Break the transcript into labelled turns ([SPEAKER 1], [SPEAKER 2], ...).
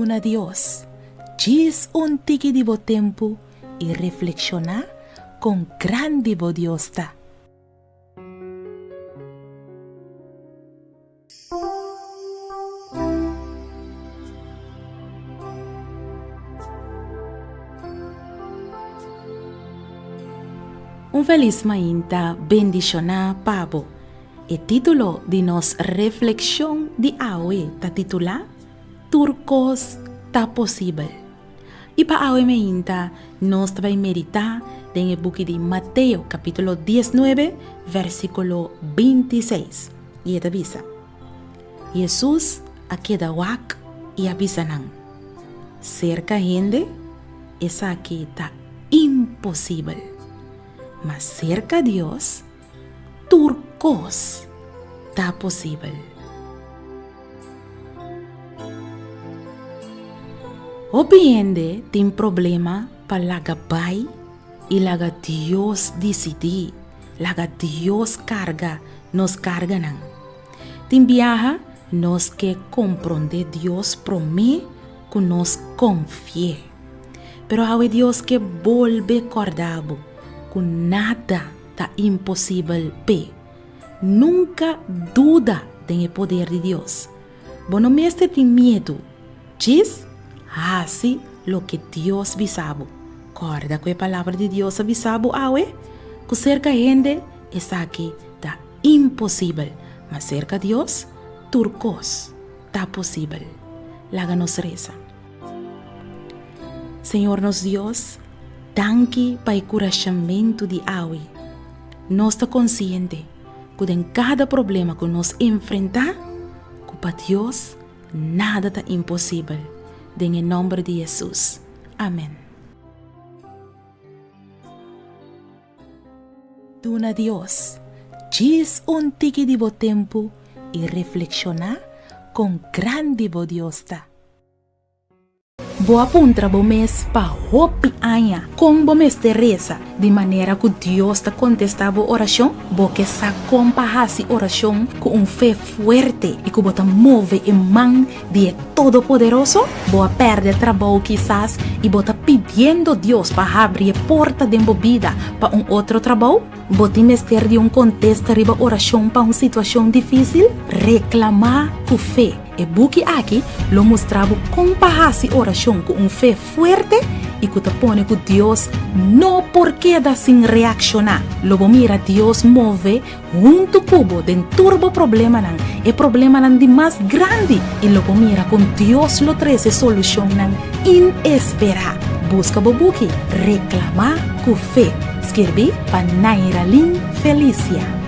[SPEAKER 1] Duna Dios djis un tiki di bo tempu i reflekshoná kon grandi bo Dios ta. Un felis mainta bendishoná pa bo. E título di nos reflekshon di awe ta titulá Tur kos ta posibel. I pa awe meinta nos ta bai meditá den e buki di Mateo kapítulo 19 versíkulo 26. I e ta bisa, Hesus a keda wak i a bisa nan, Serka hende esaki ta imposibel, ma serka Dios tur kos ta posibel. Hopi hende tin problema pa laga bai i laga Dios disidí, laga Dios karga nos karganan. Tin biaha nos ke komprondé Dios promé ku nos konfi'é. Pero awe Dios ke bolbe kòrda bo ku nada ta imposibel p'e. Nunka duda den e poder di Dios. Bo no mester tin miedu. Djis hasi loke Dios bisa bo. Kòrda ku e Palabra di Dios a bisa bo awe ku serka hende esaki ta imposibel, ma serka Dios tur kos ta posibel. Laga nos resa. Señor nos Dios, danki pa e kurashamentu di awe. Nos ta konsiente ku den kada problema ku nos enfrentá, ku pa Dios nada ta imposibel. Den e nòmber di Hesus. Amèn. Duna Dios djis un tiki di bo tempu i reflekshoná kon grandi bo Dios ta. Bo a puntra bo mes pa hopi aña kon bo mester resa di manera ku Dios ta kontestá bo orashon? Bo ke sa kon pa hasi orashon ku un fe fuerte i ku bo ta move e man di e Todopoderoso? Bo a pèrdè trabou kisas i bo ta pidiendo Dios pa habri e porta den bo bida pa un otro trabou? Bo tin mester di un kontesta riba orashon pa un situashon difísil? Reklamá ku fe! E buki aki lo mustra bo kon pa hasi orashon ku un fe fuerte i ku ta pone ku Dios no por keda sin reakshoná. Lo bo mira Dios move huntu ku bo den tur bo problemanan, e problemanan di mas grandi, i lo bo mira kon Dios lo trese solushonnan inesperá. Buska bo buki Reklamá ku Fe, skirbí pa Nairalyn Felicia.